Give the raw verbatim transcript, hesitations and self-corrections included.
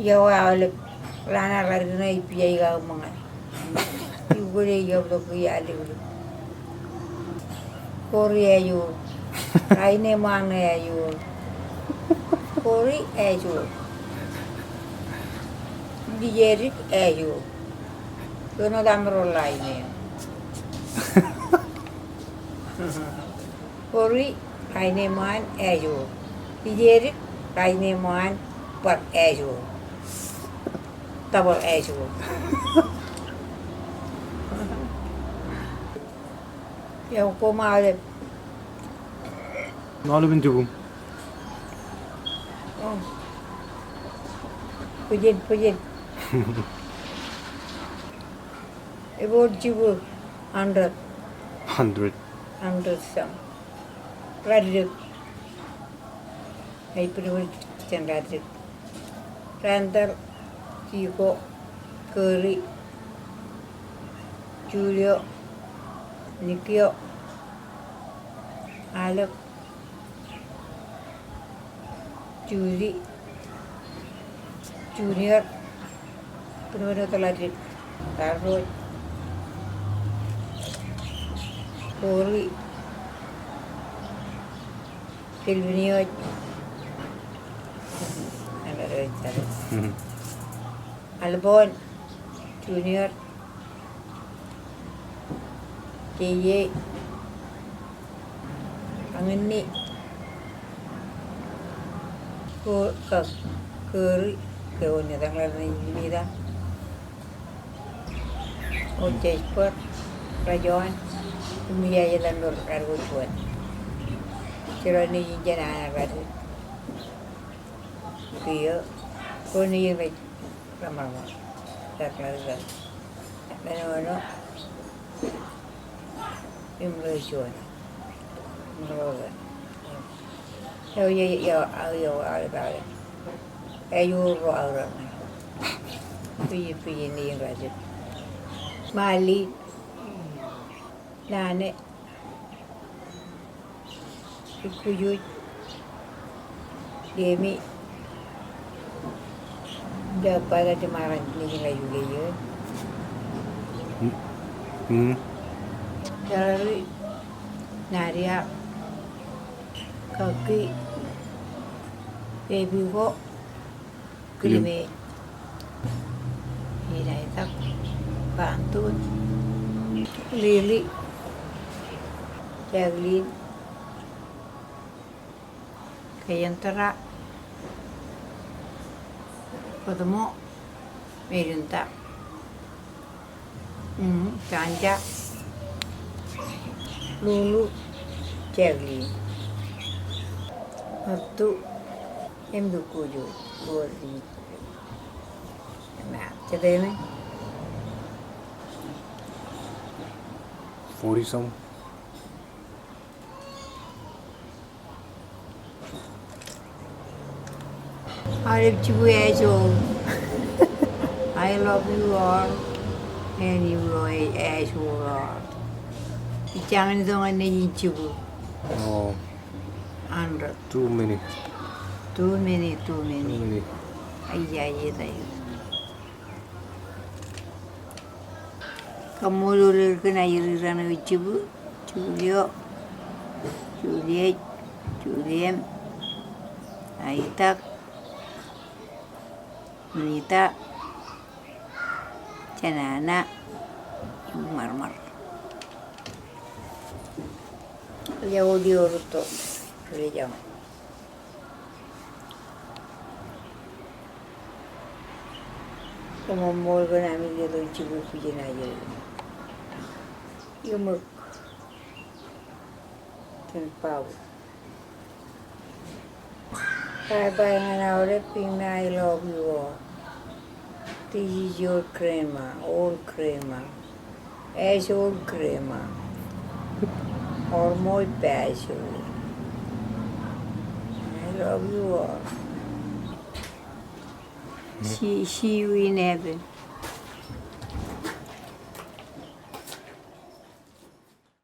Iọkwe aolep, raan eo raar kōṇaan ippijaik aō ṃōñā. Ikwōle iọkwe tok ke iar liklik. Kori ājuon. Raineo ṃaan ājuon. Kori ājuon. Lijedik ājuon. Kōn eo emaroñ raineo. Kori raineo ṃaan ājuon. Lijedik raineo ṃaan bar ājuon. Tabōḷ ājuon. Iọkwe koṃ aolep. Aolepen jibūṃ. Oh. Bōjen, bōjen. Ebōd jibū, hundred. Hundred. Hundred some. Radik. Ej bōd jān radik. Randall, Jiko, Kōri, Julio, Nikio, Alek, Juli, Junior, bōd, bōd, bōd, Radik, Taroj, Kori, Kelvinioj, Alek, Alek, Alek. Mhm. Albon, Junior, Keye, Añinni, Ko-, Ka-, Kori, Kewōn, etan ḷọk eo nejin ita. O Jesper, Rajoon, im ij etan ḷọk eo raar ko juon. Jerọwiwi nejin jān an radik. Kiiō, ko nejin rej Remaroñ. Ḷak ḷak ḷak. Āinwōt eo. Im ḷeo juon. Im ḷeo juon. Eo, eo, eo, eo, eo, eo, eo. Eo ro aorōk. Piji, piji ni in rajik. Mali. Nane. Ikkujuj, Demi, Jabata, Jemaran, nejin ḷọk eo. Mm. Mm. Terry, Nadia, Kaki, Baby ko, Kilim. Kilim. Inaitak. Bantun. Lili. Jacqueline. Kayantara. Kotomo. Melinda. Mm, Tanja. Lulu. Jacqueline. Matu. Em dukuju. Lori. Forty some. Aolep jibwe āinwōt. I love you all. And you know, āinwōt all. Ij jañin itok ñan nejin jibwe. Oh. Hundred. Too many. Too many, too many. Too many. Ai, ai, ai, ai. Kaṃṃoolol er kōn ajri raṇ eo jibwe, Julio, Juliet, Juliem, Aitak, Nita, Janana, im ṃarṃar. Eo audio rūtto, rej jañ. Koṃṃool kōn ami letok jibwe bwijin ajri. Iuṃwin. Kōn Paul. Bye bye ñan aolep, im I love you all. This is your grandma, old grandma. As old grandma. Almost passed away. I love you all. See, see you in heaven.